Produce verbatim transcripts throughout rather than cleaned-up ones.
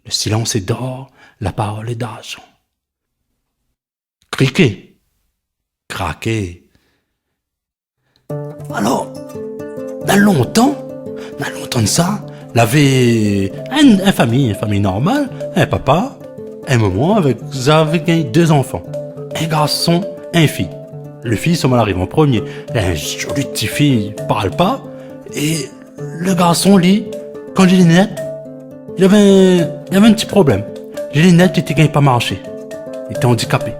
Le silans est d'or, la parole est d'argent. Kriké, kraké. Alor, dan lontan, dan lontan de sa, lavé in, in famiy, in famiy normal, in papa, in momon avèk, zot lavé gingn dé zanfan, in garson, in fiy. Le fiy, son momon la ariv an promié, in zoli ti fiy, parl pa, é le garson, li, kan li lé né, li lavé, li lavé in ti problèm. Li lé né, li té gingn pa marshé. Li té andikapé.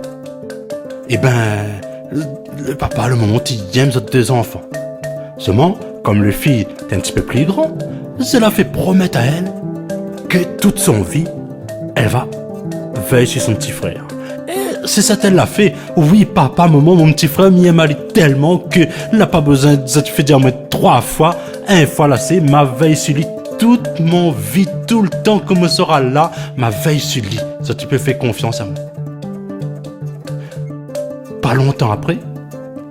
Ébin, le, le papa, le momon, té yèm zot dé zanfan. Solman, kom le fiy té in ti pé pli gran, zot la fé promèt aèl ke tout son vi, èl va vèy si son ti frèr. É sé sa k'èl la fé. Oui, papa, momon, mon ti frèr, mi yèm ali tèlman ke la pa bézoin zot fé dir amoin troi foi. In foi la, sé ma vèy si li tout mon vi, toultan ke moin sra la, ma vèy si li. Zot i pé fé konfians amoin. Pa lontan apré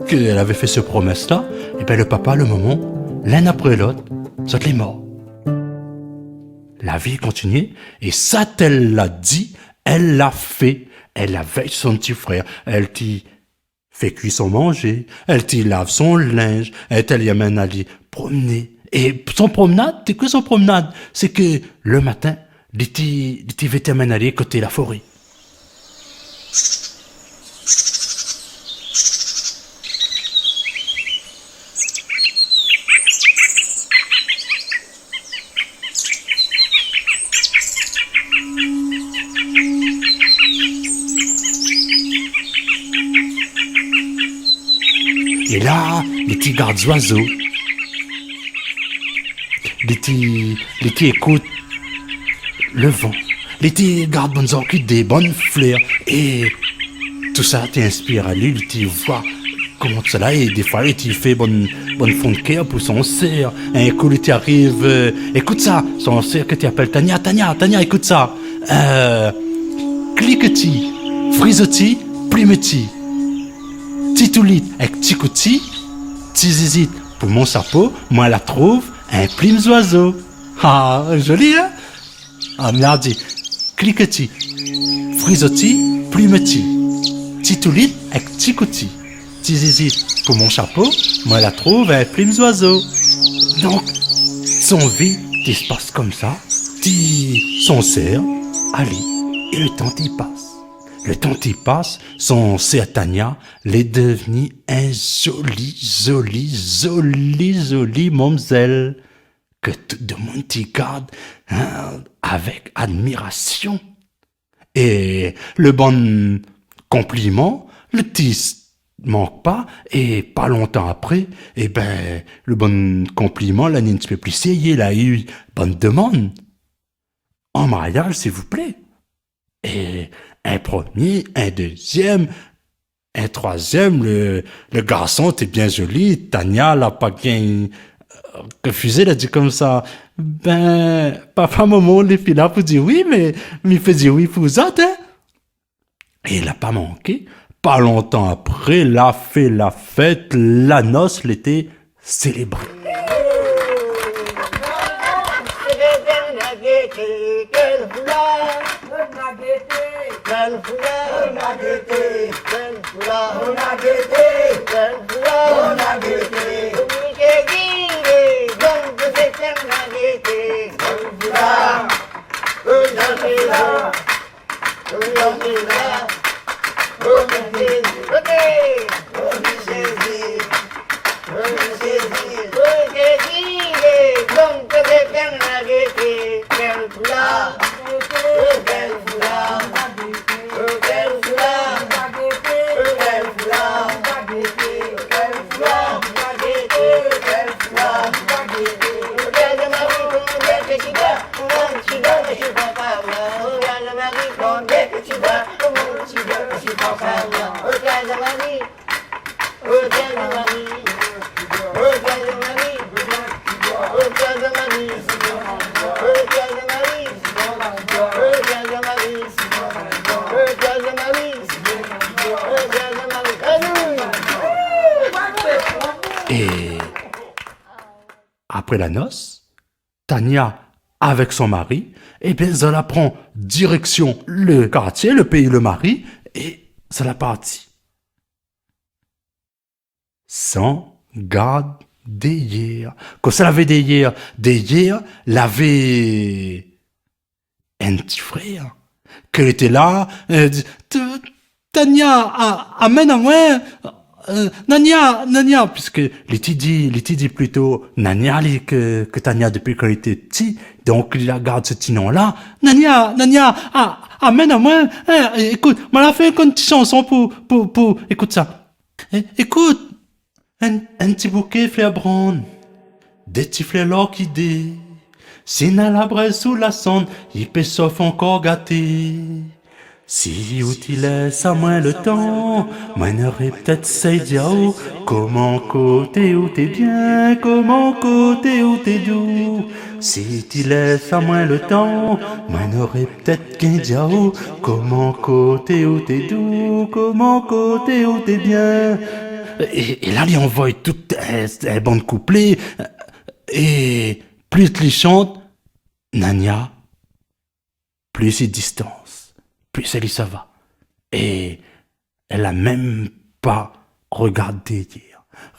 ke èl lavé fé se promès la, ébin, le papa, le momon, linn apré lot, zot lé mor. La vi kontinié, é sa k'èl la di, èl la fé, èl la vèy son ti frèr, èl té fé kui son manzé, èl té lav son linz, èl té amenn ali promné. É son promnad, té koi son promnad ? Sé ke le matin, li té, li té vé té amenn ali koté la foré. É la, li té gard zoizo. Li té, li té ékout le van. Li té gard bann zorkidé, bann flèr. É tousa té inspir ali, li té voi koman sa la, é défoi, li té fé bann, bann fon de kèr pou son sèr. In kou, li té ariv, euh, ékout sa, son sèr ke té apèl Tania, Tania, Tania, ékout sa. Euh, kliketi, frizoti, plimeti, ti toulit èk ti kouti, ti zizit pou mon shapo, moin la trouv in plim zoizo. Ah, zoli, in ? Ah, mèrdi. Kliketi, frizoti, plimeti, ti toulit èk ti kouti, ti zizit pou mon shapo, moin la trouv in plim zoizo. Donk, son vi té spas komsa, té son sèr ali, é le tan té pas. Le tan té pas, son sèr Tania lé devni in zoli, zoli, zoli, zoli mamzèl ke tout demoun té gard, in, avèk admirasion. É le bann konpliman, le té mank pa, é pa lontan apré, ébin, le bann konpliman la ni in ti pé pli sérié, la u bann demann. An mariaz, silvouplé. É in promié, in dézièm, in troizièm, le, le garson té bien zoli, Tania la pa gingn, euh, réfizé, la di komsa, bin, papa, momon, lé pi la pou di oui, mé mi fé di oui pou zot, in. É la pa manké, pa lontan apré, la fé la fèt, la nos lété sélébré. É apré la nos, Tania avèk son mari, ében, zot la pran direksion le kartié, le péi le mari, é zot la parti. San gard dèryèr. Kosa lavé dèryèr ? Dèryèr, lavé in ti frèr, ke lété la, euh, di, T-, Tania, a-, amèn amoin, euh, Nania, Nania, piske li té di, li té di plito Nania, li, ke, ke Tania dopi kan li té pti, donk li la gard se ti non la. Nania, Nania, a-, amèn amoin, in, é-, ékout, ma la fé in ti shanson pou, pou, pou, ékout sa. É-, ékout, in, in ti bouké flèr brann, dé ti flèr lorkidé, si na la brèz sou la sann, i pé sof ankor gaté. Si ou té lès amoin le tan, moin noré pétèt sèy di aou koman koté ou té bien, koman koté ou té dou. Si té lès amoin le tan, moin noré pétèt gingn di aou koman koté ou té dou, koman koté ou té bien. É, é la, li anvoy tout, euh, in bann kouplé, é plis li shant, Nania, plis i distans, plis èl i sava. É èl la mèm pa rogardé dèryèr.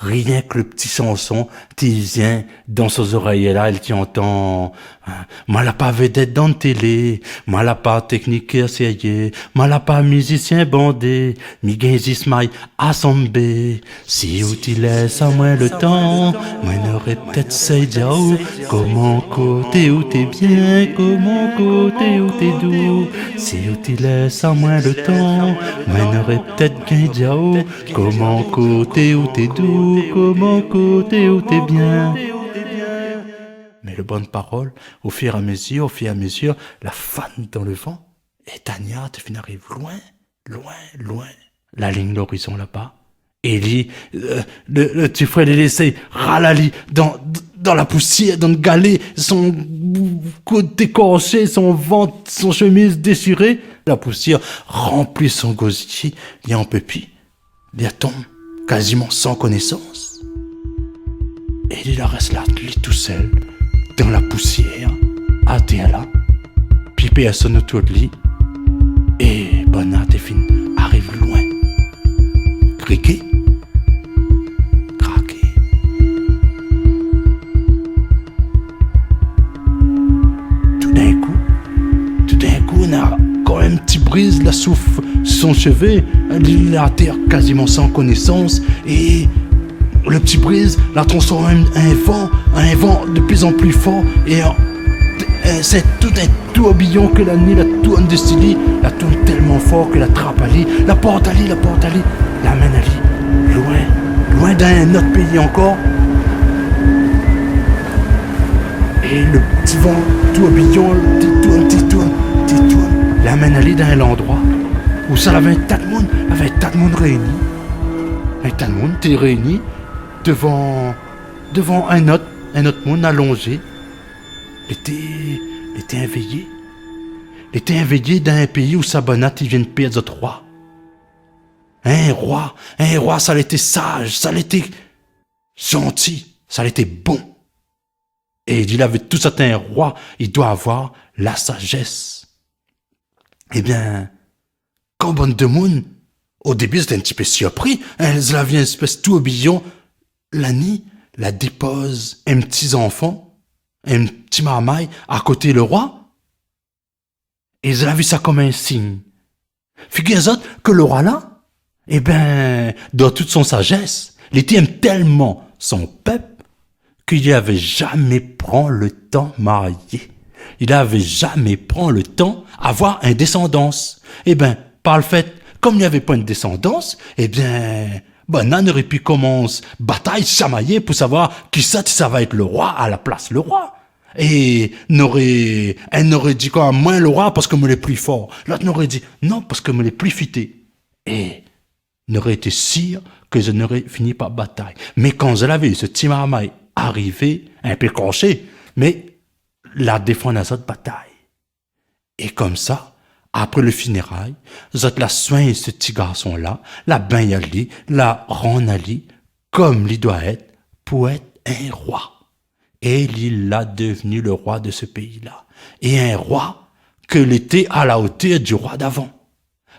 Rienk le ti shanson té vien dan son zorèy la, èl té antann, in, moin la pa vedèt dan télé, moin la pa téknikèr sérié, moin la pa mizisien bandé, mi gingn zis may asanbé. Si ou té lès amoin le tan, moin noré pétèt sèy di aou koman koté ou té bien, koman koté ou té dou. Si ou té lès amoin le tan, moin noré pétèt gingn di aou koman koté ou té dou, koman koté ou té bien. Mé le bann parol, o fir é a mezir, o fir é a mezir, la fann dan le van. É Tania té fine ariv loin, loin, loin la lign lorizon laba. É li, euh, le, le ti frèr, li léséy ral ali dan, dan la pousièr, dan le galé, son kout ékorshé, son vant, son shemiz désiré. La pousièr ranpli son gozié, li an pé pi. Li la tonm kaziman san konésans. É li la rès la, li tousèl, dan la pousièr, atèr la. Pi pèrsone otour de li. É banna té fine ariv loin. Kriké, kraké. Toudinkou, toudinkou, na konm in ti briz la souf son shové, li la atèr kaziman san konésans, é le ti briz la transform an in van, in van de pli an pli for, é an, é sé tout in tourbiyon ke la nuit la tourn desi li, la tourn tèlman for ke la trap ali, la port ali, la port ali, la amenn ali loin, loin dan in not péi ankor. É le ti van tourbiyon té tourn, té tourn, té tourn, la amenn ali dan in landroi ousa lavé in ta d'moun, lavé in ta d'moun réini. In ta d'moun té réini dovan, dovan in not, in not moun alonzé. Lété, lété évéyé. Lété évéyé dan in péi ousa banna té vien pèrd zot roi. In roi, in roi, sa lété saz, sa lété zanti, sa lété bon. É li lavé di tout sat in roi, li doi avoir la sazès. Ébin, kan bann demoun, o débi, zot té in ti pé sirpri, in, zot la vi in éspès tourbiyon, la nuit, la dépoz in ti zanfan, in ti marmay akoté le roi. É zot la vi sa konm in sign. Figir azot ke le roi la, ébin, dan tout son sazès, li té èm tèlman son pèp ke li lavé zamé pran le tan marié. Li lavé zamé pran le tan avoir in désandans. Ébin, par le fèt, konm li lavé pran in désandans, ébin, banna noré pi komans batay, shamayé pou savoir kisa té sava èt le roi a la plas le roi. É noré, inn noré di koi, moin le roi parske moin lé pli for. Lot noré di, non, parske moin lé pli fité. É noré été sir ke zot noré fini par batay. Mé kan zot la vi se ti marmay arivé, in pé korshé, mé la défann azot batay. É konmsa, apré le finéray, zot la soign se ti garson la, la bingn ali, la rann ali konm li doi èt pou èt in roi. É li la devni le roi de se péi-la. É in roi ke lété a la otèr du roi d'avan.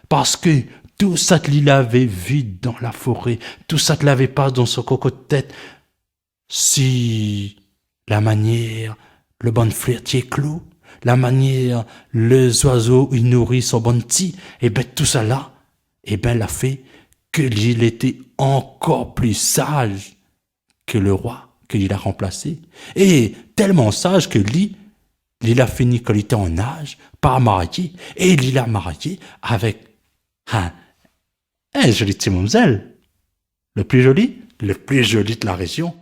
Parske tout sak li lavé vi dan la foré, tout sak li lavé pas dan son kokot tèt, si la manièr le bann flèr té éklo, la manièr le zoizo i nouri son bann ti, é bin tousala, é bin la fé ke li lété ankor pli saz ke le roi ke li la ranplasé. É tèlman saz ke li, li la fini, kan li té an az, par marié, é li la marié avèk, hin, in zoli ti mamzèl. Le pli zoli, le pli zoli de la rézion.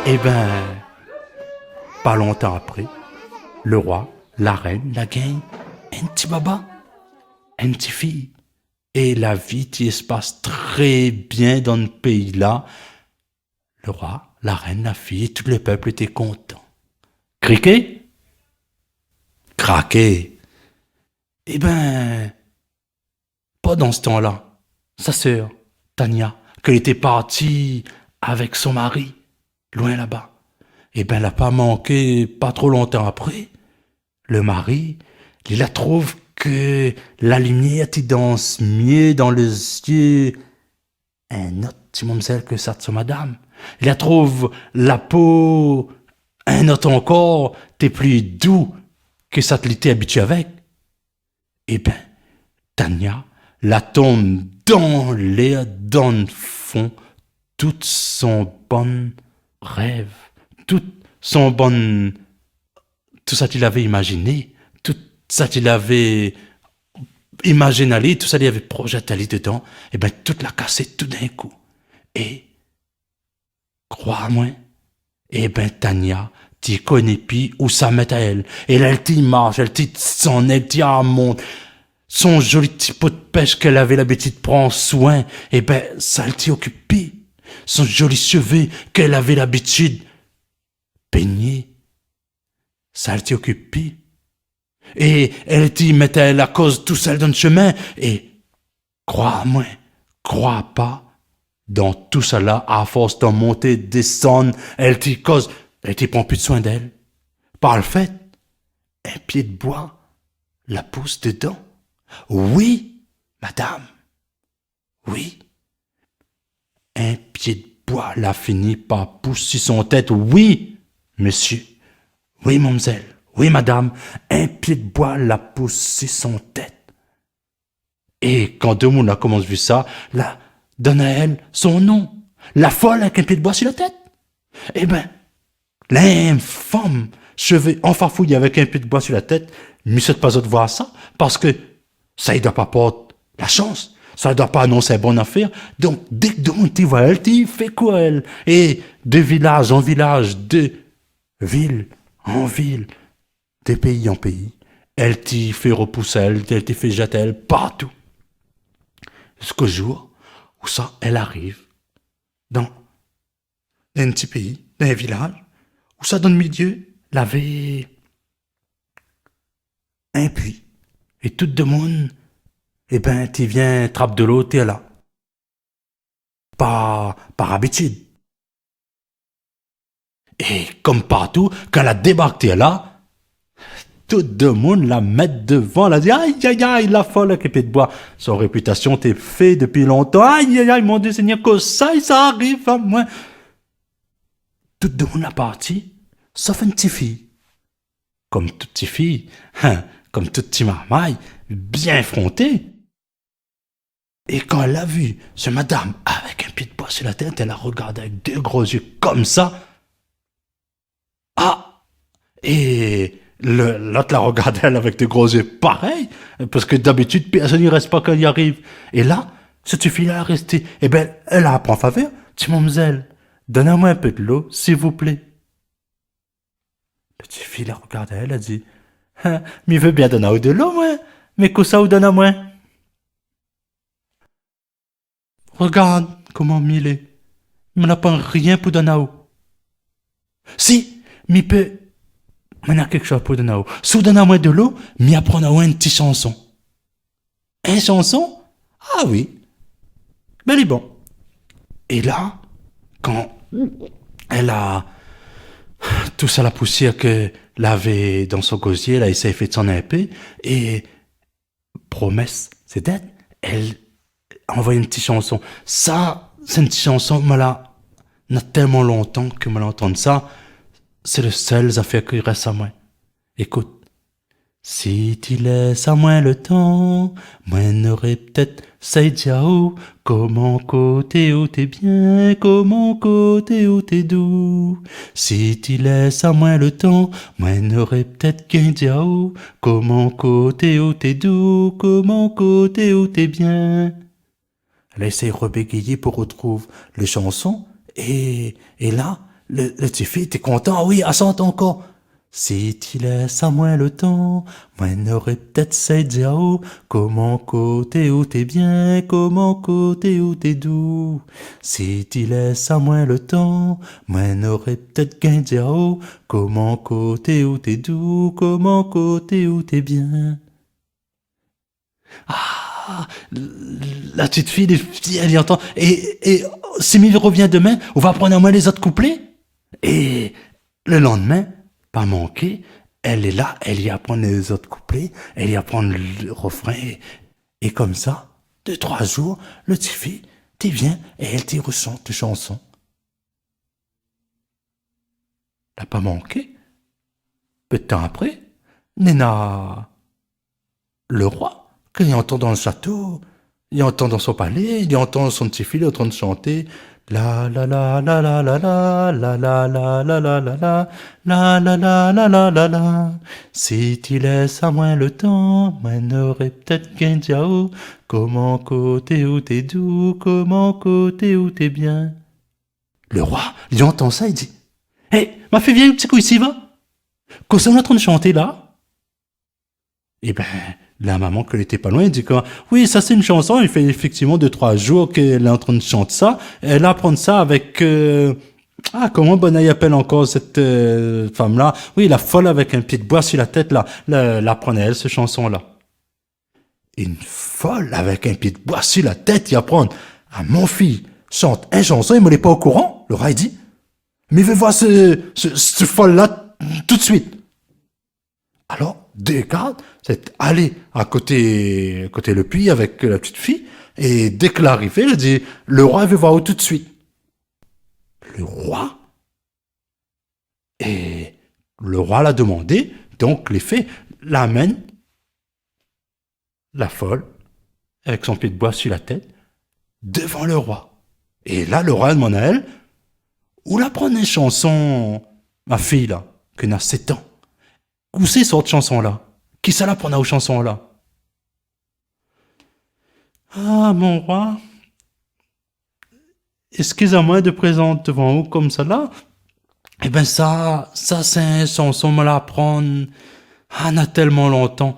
É bin, pa lontan apré, le roi, la rèn la gingn in ti baba, in ti fiy. É la vi té i spas trè bien dan le péi-la. Le roi, la rèn, la fiy, tout le pèp té kontan. Kriké ? Kraké. É bin, pandan se tan-la, sa sèr, Tania, ke lété parti avèk son mari, loin laba, é bin, la pa manké, pa tro lontan apré, le mari, li la trouv ke la limièr té i dans myé dan le zié in ot ti mamzèl ke sa de son madam. Li la trouv la po in ot ankor té pli dou ke sak li té abitié avèk. É bin, Tania la tonm dan lèr, dan le fon, tout son bann rèv, tout son bann, tout sak li lavé imaziné, tout sak li lavé imaziné ali, tout sak li lavé prozèt ali dedan, é bin, tout la kasé tout d'in kou. É Kroi amoin. É bin, Tania té i koné pi ousa mèt aèl. É la, èl té i marsh, èl té i désann, èl té i amont. Son zoli ti po d'pèsh ke lavé labitid pran soin, é bin, sa èl té i okip pi. Son zoli shové ke lavé labitid pényé, sa èl té i okip pi. É èl té i mèt aèl akoz tousèl dan le shomin. É kroi amoin, kroi pa, dan tousala, a fors d'monté, désann, èl té i koz, èl té i pran pi d'soin d'èl. Par le fèt, in pié d'boi la pous dedan. Wi, madam. Wi, in pié d'boi la fini par pous si son tèt. Wi, mésyé. Wi, mamzèl. Wi, madam. In pié d'boi la pous si son tèt. É kan demoun la komans vi sa, la donn aèl son non. La fol avèk in pié d'boi si la tèt. É bin, la in fanm shové anfarfouy avèk in pié d'boi si la tèt, mi souèt pa zot voir sa, parske sa i doi pa port la shans, sa i doi pa anons in bon nafèr. Donk, dèk demoun té i voi aèl, té i fé kour aèl. É de vilaz an vilaz, de vil an vil, de péi an péi, èl té i fé repous aèl, èl té i fé zèt aèl partou. Ziska zour ousa èl ariv dan in ti péi, dan in vilaz, ousa dan le milyé, lavé in pui. É tout demoun, é bin, té i vien trap dolo tèr-la. Pa, par abitid. É kom partou, kan la débark tèr-la, tout demoun la mèt dovan, la di : « Ay, ay, ay, la fol avèk in pié d'boi. » Son répitasion té fé dopi lontan. « Ay, ay, ay, mon Dié Ségnèr, kosa i sa ariv amoin ? » tout demoun la parti, sof in ti fiy. Kom tout ti fiy, hin, kom tout ti marmay, bien fronté. É kan èl la vi se madam avèk in pié d'boi si la tèt, èl la rogard avèk dé gro zié komsa. Ah ! É le, lot la rogard èl avèk dé gro zié parèy, parske dabitid, pèrsone i rès pa kan li ariv. É la, se ti fiy la rès. Ébin, èl la pran favèr. « Ti mamzèl, donn amoin in pé dolo, silvouplé. » Le ti fiy la rogard èl, la di : « Hin, mi vé bien donn aou dolo, moin, mé kosa ou donn amoin ? Rogard koman mi lé. Mi na pa rien pou donn aou. » « Si, mi pé, mi na kékshoz pou donn aou. Si ou donn amoin dolo, mi aprann aou in ti shanson. » « In shanson ? Ah oui. Bin, lé bon. » É la, kan èl la, tout sa la pousièr ke lavé dan son gozié, èl la éséy fé désann in pé, é promès, sé dèt, èl anvoy in ti shanson. Sa, sé in ti shanson, moin la, na tèlman lontan ke moin la antann sa, sé le sèl zafèr ki rès amoin. Ékout. Si ti lès amoin le tan, moin noré pétèt sèy di aou koman koté ou té bien, koman koté ou té dou. Si ti lès amoin le tan, moin noré pétèt gingn di aou koman koté ou té dou, koman koté ou té bien. La éséy rebégayé pou retrouv le shanson, é, é la, le, le ti fiy té kontan, ah oui, la shant ankor. Si ti lès amoin le tan, moin noré pétèt sèy di aou koman koté ou té bien, koman koté ou té dou. Si ti lès amoin le tan, moin noré pétèt gingn di aou koman koté ou té dou, koman koté ou té bien. Ah, la ti fiy, li, li antann. É, é si mi rovien domin, ou va aprann amoin lézot kouplé ? É le landmin, pa manké, èl lé la, èl i aprann lézot kouplé, èl i aprann le refrin. É, é komsa, dé, troi zour, le ti fiy té vien é èl té reshant le shanson. La pa manké. Pé d'tan apré, néna le roi, ke li antann dan le shato, li antann dan son palé, li antann son ti fiy lé antrin de shanté : « La, la, la, la. Si ti lès amoin le tan, moin noré pétèt gingn di aou koman koté ou té dou, koman koté ou té bien. » Le roi, li antann sa, li di : « Hé, ma fiy, vien in ti kou isi, va. Kosa ou lé antrin de shanté la ? » Ébin, la momon, ke lété pa loin, li di : « Koman ? Oui, sa sé in shanson, i fé éfèktivman dé, troi zour ke lé antrin de shant sa. Èl la aprann sa avèk, euh, ah, koman banna i apèl ankor sèt, euh, fanm-la ? Oui, la fol avèk in pié d'boi si la tèt la. La, la aprann aèl se shanson-la. » « In fol avèk in pié d'boi si la tèt i aprann a mon fiy shant in shanson, é moin lé pa okouran ? » le roi i di. « Mi vé voir se, se, se fol-la tout de suit. » Alor, dé gard, sé alé a koté, koté le pui avèk la ti fiy, é dèk la arivé, la di : « Le roi i vé voir aou tout de suit. » Le roi ? É le roi la domandé, donk, lé fé, la amenn la fol, avèk son pié d'boi si la tèt, dovan le roi. É la, le roi la domann aèl : « Ou la aprann in shanson, ma fiy la, ke na sèt an ? Ousa i sort shanson-la ? Kisa la aprann aou shanson-la ? » « Ah, mon roi, eskiz amoin de prézant dovan ou komsa la. Ébin, sa, sa sé in shanson moin la aprann, ah, na tèlman lontan.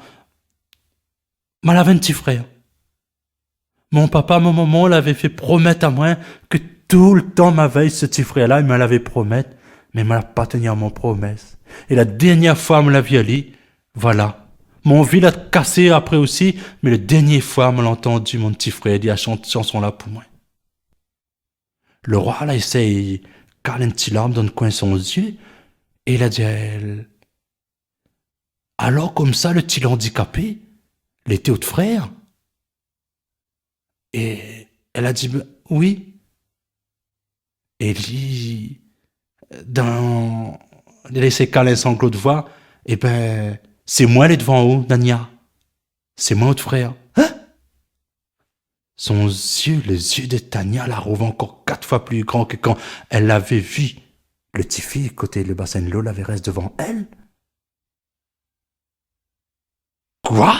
Moin lavé in ti frèr. Mon papa, mon momon lavé fé promèt amoin ke toultan ma vèy se ti frèr-la, é moin lavé promèt, mé moin la pa teni mon promès. É la dèrnièr foi moin la vi ali, voilà. Mon vi la kasé apré osi, mé le dèrnié foi moin la antandi mon ti frèr li la shant shanson-la pou moin. » Le roi la éséy kal in ti larm dan le koin son zié, é la di aèl : « Alor komsa, le ti landikapé lété out frèr ? » É èl la di : « Bin oui. » É li, dan, li la éséy kal in sanglo d'voi, « Ében, sé moin lé dvan ou, Tania. Sé moin out frèr. » Hin ? Son zié, le zié de Tania, la rouv ankor kat foi pli gran ke kan èl lavé vi le ti fiy koté le basin dolo lavé rès dvan èl. « Koi ? »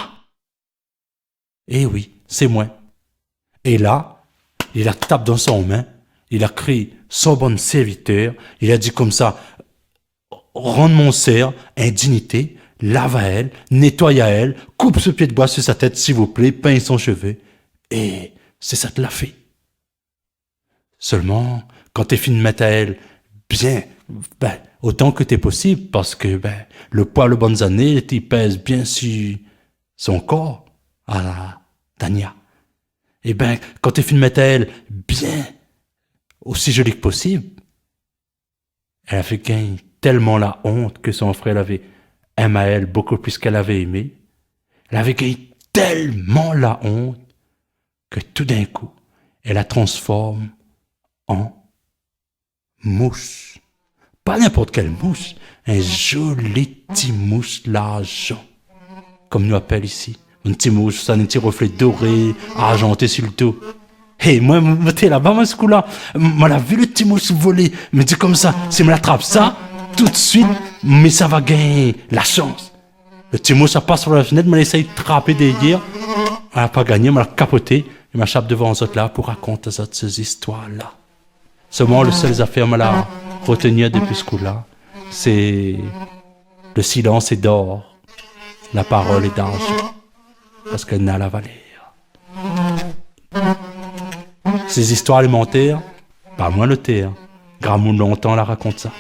« É oui, sé moin. » É la, li la tap dan son min, li la kri son bann sèrvitèr, li la di konmsa, « Rann mon sèr in dignité, lav aèl, nétoy aèl, koup se pié d'boi su sa tèt, siouplé, pingn son shové. » É sé sa k'la fé. Sèlman, kan té fine mèt aèl bien, bin, otan ke té posib, parske, bin, le poi le bann zané té pèz bien su son kor, a Tania. Ében, kan té fine mèt aèl bien osi zoli ke posib, èl lavé gingn tèlman la ont ke son frèr lavé èm aèl bokou plis k'èl lavé émé. Èl lavé gingn tèlman la ont ke toudinkou, èl la transform an mous. Pa ninport kèl mous, in zoli ti mous larzan. Konm nou apèl isi. In ti mous, sa, in ti reflé doré, arzanté su le do. Hé, moin, moin té laba, moin, se kou-la. Moin la vi le ti mous volé. Mi di konmsa, si moin la trap sa, toutsuit, mi sava gingn la shans. Le ti mous la pas par la finèt, moin la éséy trapé dèrièr. Moin la pa gingné, moin la kapoté. É moin la shap dvan zot la pou rakont azot sé zistoir-la. Sèlman, le sèl zafèr moin la retenir dopi se kou-la, sé le silans est d'or, la parol lé d'arzan. Parske na la valèr. Sé zistoir lé mantèr, pa moin lotèr. Gramoun lontan la rakont sa.